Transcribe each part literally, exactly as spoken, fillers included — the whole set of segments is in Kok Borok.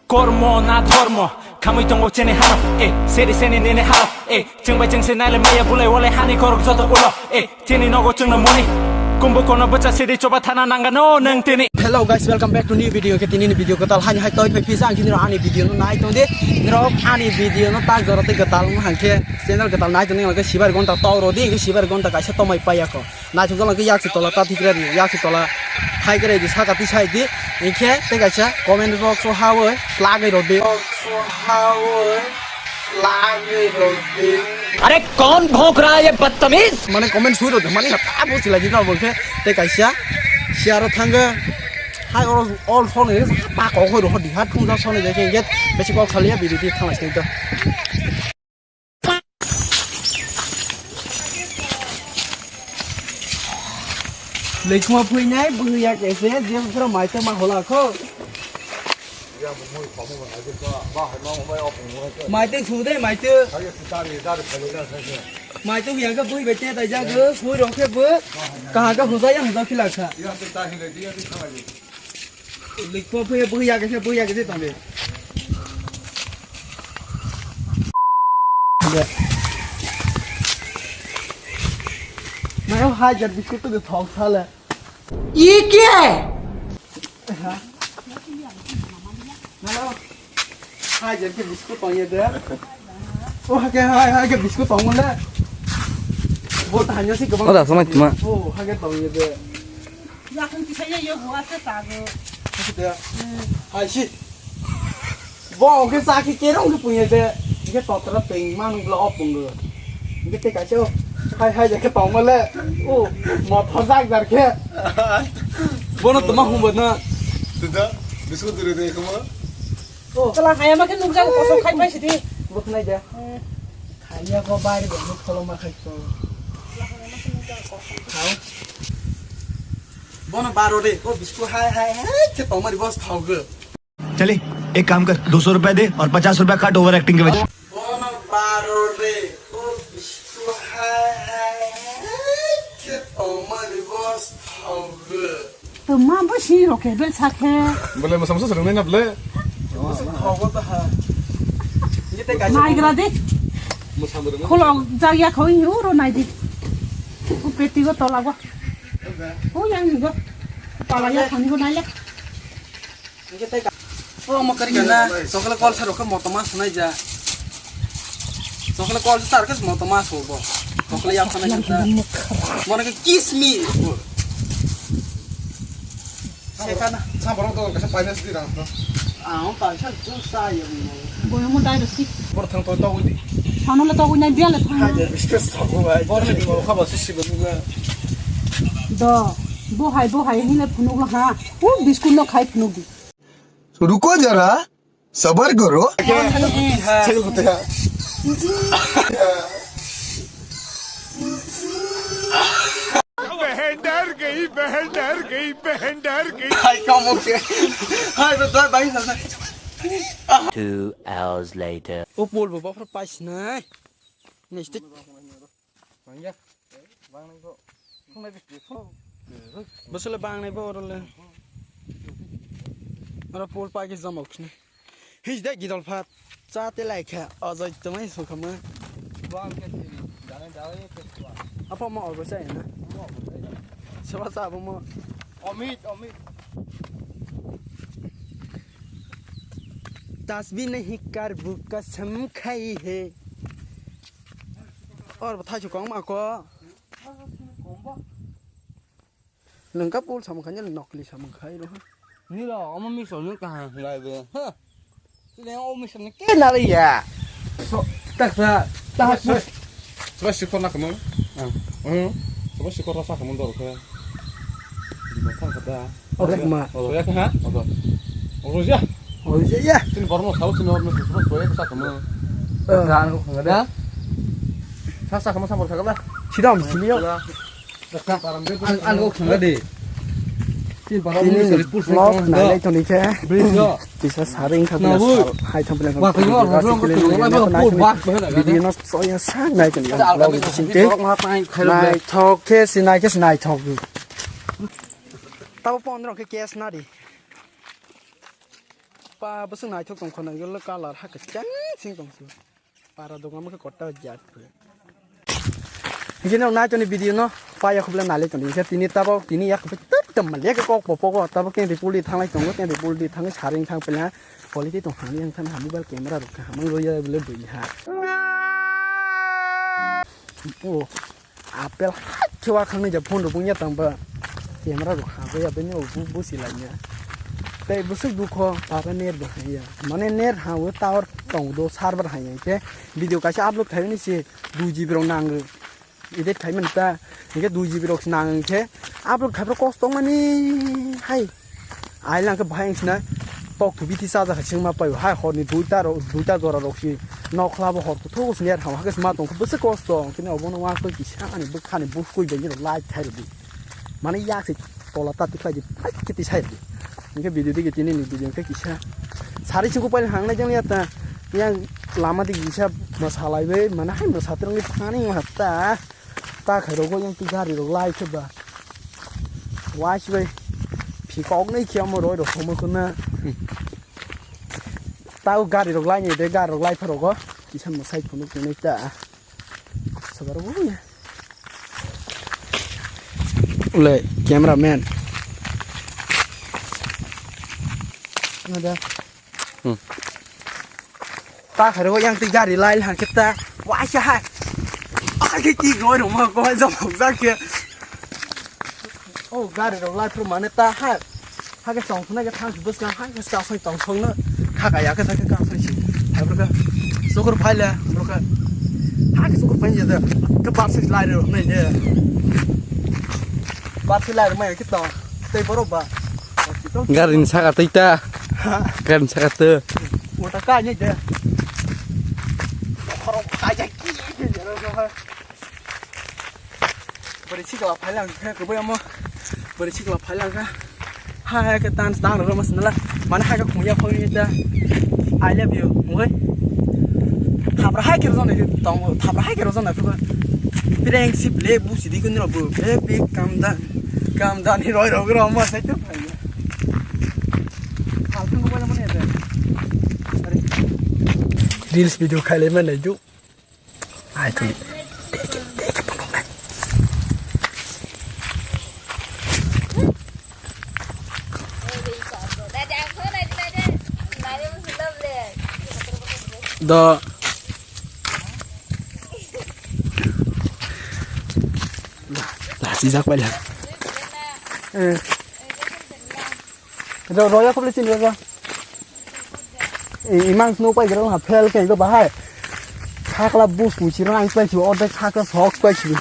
Kormo na dhormo, khamwi tongo chini hano, eh, seri seni nini hano, eh, chwng bai chwng se naile maya bulai wale hani korok joto ulo, eh, chini nogo chwngno moni, kumbu kono bwcha sidi choba thana nangano nang tini. Hello guys, welcome back to new video. Ke tini ni video kwtal hani hai toi phai phisa ang kini ani video no nai tong de. Nirok ani video no tak jora tei kwtal no hangke channel kwtal nai tong nang ke sibar gonta tau ro di, sibar gonta kaisa tomai paya ko. Naithok jala khe yaksi tola ta thikra di, yaksi tola thai kre di, saka tisai di. Hinkhe tei kaisa comment box o hawi lagwi rw di. Box o hawi lagwi rw di. अरे कौन भौंक रहा है ये बदतमीज? Mane comment sui rw di, mane ta bo sila di na bo khe tei kaisa share o thangwi hai oro all song ni pa kok hoi rw di ha thung ja song ni je khe besi kok saliya bidi di thang lai sini to. Lekma phuinai buhiya kese je phura maitama hola kho. Maiteng thu de, maiteng. Maiteng yang ka bui bete dai jago, bui rok khe bu. Kaha ka hujaya huja phila kha. Lekma phuya buhiya kese, buhiya kese tong de. Mayo hajar biscuit to thok sale. ये क्या है? Hello. Hajar ke biscuit tong ye de. O hake hai, hake biscuit tong le. Bo ta hanya si kebang. O da, samai tuma. O hake tong ye de. Yakung kisa ye yo hua se sago. Hake de. Hai si. Bo ke sa ke kerong ke punya de. Ke totra peng man gla opung. Ke te kacho. Hai hai ke tong le. O mo thajak dar ke. Bono tuma hum na. Tuda biscuit dure de kuma. O. Kala haya ma ke nukjak kosok khai pai sidi. Bo khnai de. Hmm. Khaya ko bai de nuk kholo ma khai to. Khao. Bono baro de. O biscuit hai hai hai ke tong mari boss thau ge. चले, एक काम कर, दो सौ रुपए दे और पचास रुपए काट ओवर एक्टिंग के वजह। Bono baro de. O biscuit hai hai hai ke tong mari boss thau ge. To ma bo si rok ke bel sa khe. Bole masa masa serang na bole. Masa thok ta ha. Ye te kaisa. Nai gra de. Masa masa. Kholo jak ya khoi uro nai di. U peti go tola go. U yang ni go. Pala ya khani go nai le. Ye te ka. O mo kari kana. Sokle kol sa rok moto mas nai ja. Sokle kol sa rok moto mas ho bo. Sokle ya khana ja. Mo na ke kiss me. Sekana. Sa borok to kaisa paisa sidi rang to. Ah, paisa jus sa ya mo. Boyo mo dai rasi. Bor thang to to udi. Sano le to udi nai dia le thang. Hai de biscuit sa ko bai. Bor ni mo kha ba sisi ba. Do. Bo hai bo hai hile phunuk la ha. U biscuit no khai phunuk di. रुको जरा, सबर करो। बहन डर गई, बहन डर गई, बहन डर गई। Hai kamu ke. Hai betul baik sana. Two hours later. O pol bo bafra pais nai. Nesti. Bosole bang nai bo orole. Oro pol pagi jama ukhne. Hij de gidol phat. Cha te lai kha. Ojoi tumai sukama. Apa mo ogo cha na? Seba cha bo mo. Omit, omit. तस्वीर नहीं कर वो कसम खाई है। Or bo thaichu kong ma ko. Nang ka pol samung khanya nokli samung khai ro. Ni ro omo mi so ni ka lai be. Ha. Sile o mi so ni ke na le ya. So tak sa ta. Seba sikor na kamo. Hmm. Seba sikor rasa kamo dor khe. Di ma thang kata. Oke ma. Oke ha? Oke. Oke ya. Oke ya. Sini borno sao sini orno sini soya sa kamo. Eh. Sa sa kamo sa bor sa kamo. Sidam sini yo. An an kok thang de. Tini ni vlog nailai toni khe kisa saring kha bini sal hai thang bini video no soya sak nai toni vlog ni bising tei naithok khe si nai khe si naithok. Tabo pondro khe cash na di. Pa bwswk naithok tong khwna yellow colour ha kwchang sing tong si. Para dogan mo khe kotta jat phe. Hingke no nai toni video no pa ya khubla nale toni hingke tini tabo tini ya khubla tuk tam male ke kok popo ko tabo ke ripul di thanglai tongo ke ripul di thangwi saring thang pela quality tong hani yang thang ha mobile camera rok ka hamang roya bele bui ha. O. Apple hai khe wa khang nai ja phone rok wngya tang ba camera rok ha ya bini o bu bu si lai ya tei bwswk dukho para net bo hai ya mane net ha o tower tong do server hai ya khe video kaisa upload khai ni se dui G B rok nang edit khai man ta hingke dui G B rok nang khe upload khai kosto mani hai. Ai lang khe bahai wngsinai tok thu bithi chajakha singma pai hai horni duita rok duita jora rok si nokla bo hor kuthuk sini er hama khe sma tong khe bwswk kosto kini obono uansuk kisa ani bwkhani buskui bai rok light khai rwdi mani yak se tola ta tikhlai di phai khe tisai rwdi hingke video digi tini ni video khe kisa sari singku pai hangnai jang ya ta yang lama digi kisa mwsalai bai mane hai mwsa twrwngwi thani ma ta ta khai rogo yang ti gari rok light khe ba. Wai sibai phikok nai khe omo roi rok somo khuna. Tao gari rok lai ni de gari rok lai phai rogo. Kisa mwsai phunuk phunuk ta. Sabar bo ya. Le camera man. Ada. Hmm. Ta kharo yang ti gari lai hang kita. Wah sya hai. Ai ki ki goi rong ma goi jong hok jak ke. Oh gari rong lai pur mane ta hai. Ha ke tong khna ke thang bus ka hai ke sa sai tong song na. Kha ka ya ke sa ke ka sai si. Hai bro ka. Sukur phai le bro ka. Ha ke sukur phai ya da. Ke par sai lai ro nai de. Par sai lai ro mai ke ta. Tei boro ba. Gari ni saka tei ta. Ha. Gari ni saka tei. Uta ka ni de. Khoro kha ja ki. Bari sikla phailang kha kwbai omo. Bari sikla phailang kha. Ha ha ke tan tan ro mas nala. Mana ha ka khungya khungya ta. I love you. Oi. Thabra hai ke rojana tong thabra hai ke rojana ko. Prank sip le bu sidi kun ro bu. Baby calm down. Calm down hi roi ro ro ma sai to. Reels video khai le man nai du. Ai tu. Do. La, la, sijak pai la. Eh. Ro, ro, ya, kobli sini, ro, ro. Eh, imang snow pai, ro, ha, fel, ke, go, bahai. Sakla, bus, kuchi, ro, ang, pai, si, ordek, sakla, sok, pai, si.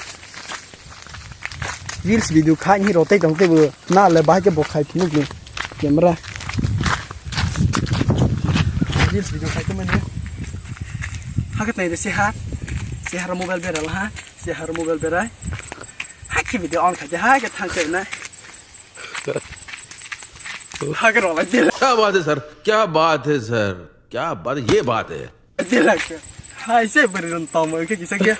Reels video khai ni rotei tong tei bo na le bahai ke bo khai phunuk ni camera. Reels video khai tong mani. Ha ke nai de se ha. Se ha mobile beral ha. Se ha mobile berai. Ha ke video on khai de ha ke thang ke na. Ha ke rok lai de. क्या बात है सर, क्या बात है सर, क्या बात है, ये बात है. Dilak. Hai se beri ron tomo ke kisa ke.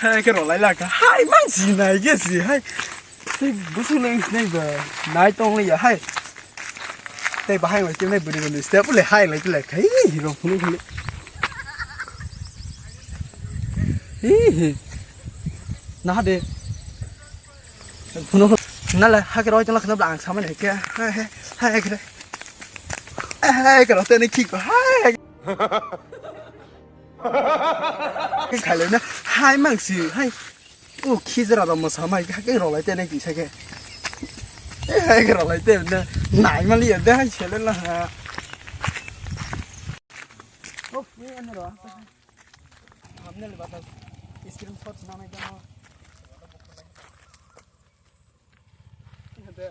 Hai ke rolai laka. Hai mang si nai ke si hai. Tei busu nang si nai ba. Nai tong le ya hai. Tei bahai mai ke nai beri ron step le hai lai le khai hiro phunu khale. Hi hi. Na de. Phunu nala ha ke roi tong la khna bla ang samai ke. Hai hai hai ke. Hai ke roi tene ki ko. Hai. Khailena hai mangsi hai. O khijra ro mosa mai kha ke ro lai tene ki sa ke. Hai ke ro lai tene nai mali ya de hai sele la ha. O ni ani ro. Thumbnail ba ta screenshot na nai jamo. Ade,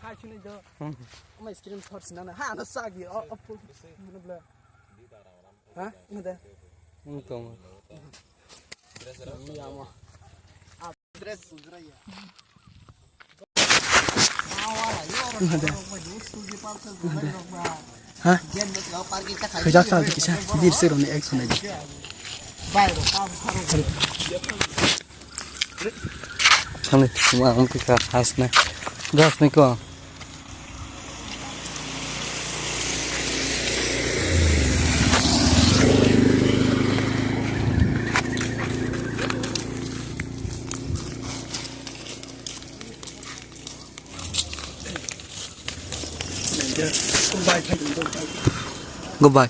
hai chini do. Hmm. Ama screenshot sina na. Ha, na sagi. O, o, full. Mana bla? Ha? Ina de. Hmm, tong. Ya mo. Dress sujra ya. Ha? Khaijak sa kisa bir se roni action ai. Thani ma ang kisa hasne. Gas ne ko. Goodbye.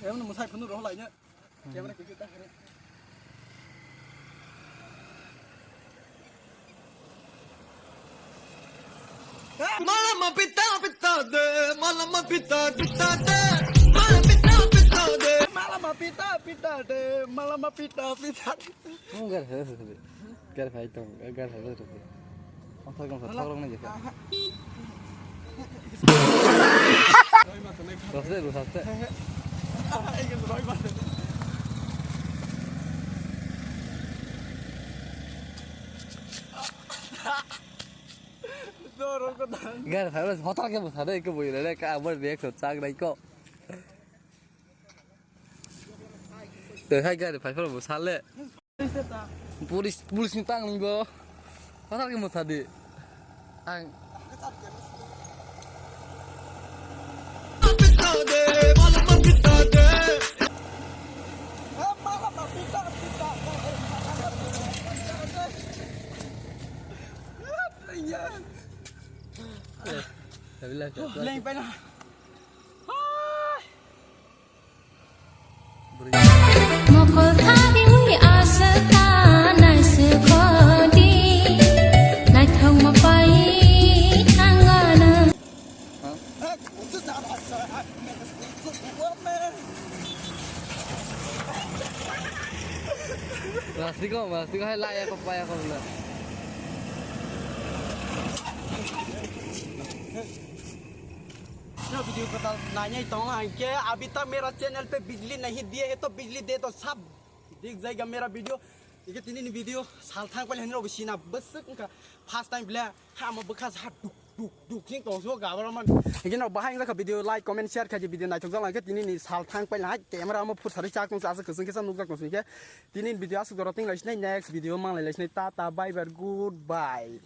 Emang mwsai phunuk rohor laino. Camera kiki ta kare. Malama pita pita de, malama pita pita de, malama pita pita de, malama pita pita de, malama pita pita. Munggar he he he. Gar phai tong, gar phai tong. Othai kong sa thok rok nai jekha. Rose, rose, rose. Gar phai rose, hotar ke bwsa de, ke bui le, ka abar reaction chak nai ko. Tei hai gari phai phano bo sale. Police, police ni tang ni bo. Hotar ke motha di. Ang. Leng pai na. Mokol thani wi aswk ta naiswk khodi, naithok ma pai thangano. Plastic o, plastic o hai laya ko paya ko na. Yo video ko tal nanya tong ang ke abhi tak mera channel pe bijli nahi diye hai to bijli de to sab. Dik jayega mera video. Ike tini ni video sal thang pale hinro bisina besek engka first time bla ha mo bekha ha duk duk duk sing tong so gabara man. Ike no bahai engka video like comment share khaji video naitok jala ke tini ni sal thang pale hai camera mo phut sari chak tong sa asa keseng kesa nuk jak tong sing ke tini ni video asuk doro ting lai sinai next video mang lai lai sinai tata bye bye goodbye.